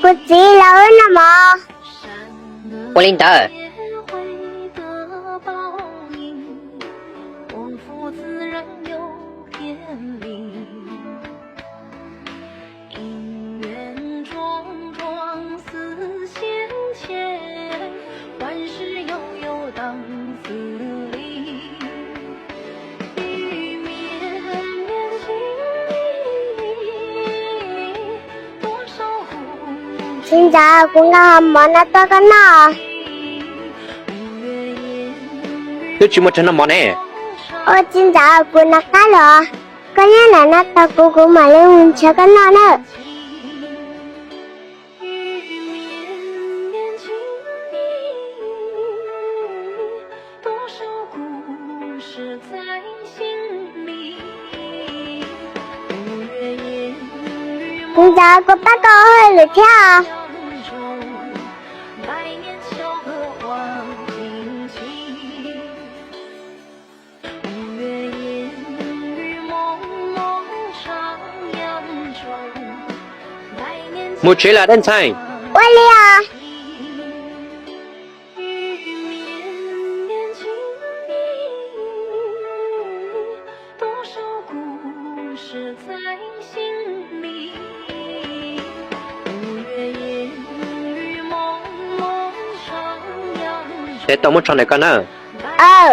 Kuv txiv los wb noj mov. Ua li ntawd. Txiv ntxawm, kuv nqa mov no tuaj koj noj. Twb tsis muaj tsawg noj mov ne. Ua txiv ntxawm, kuv noj qab los, koj nyob ntawm no tos kuv, kuv mam li mus nrhiav koj noj na. Kuv ntxawm, kuv pab koj hauj lwm thiab. Mus tsev lawm Dej Ntxhee. Ua li os. Es tau muab tso ntawm koj na. Aw.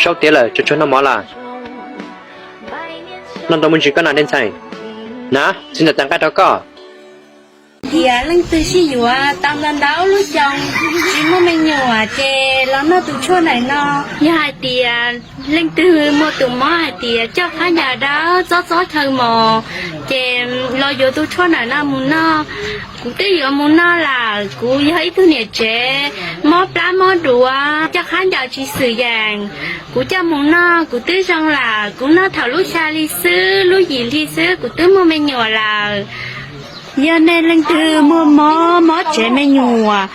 Saub tiav lawm, tsuag tsuag noj mov lawm. Noj ntau me ntsis koj na Dej Ntxhee. Na, txiv ntxawm tawm nqaij rau koj. Tias leej twg sib yuav tau ntau ntau lub xyoo tsis muaj me nyuam ces los noj tus tshuaj ntawm no. Yog hais tias leej twg muaj tus mob hais tias coj qhab ncaws dawb txob txob chaw mos, ces los yuav tus tshuaj ntawm no mus noj. Kuv twb yuav mus noj lawm, kuv yog ib tug niam tsev mob plab mob duav, coj qhab ncaws tsis xwm yeem. Kuv coj mus noj kuv twb zoo lawm, kuv noj thaum lub xya hli xwb, lub yim hli xwb kuv twb muaj me nyuam lawm. Yog nej leej twg muaj mob mob tsev me nyuam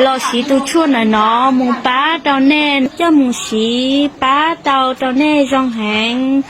los siv tus tshuaj ntawm no mus pab rau nej, coj mus siv pab tau rau nej zoo heev.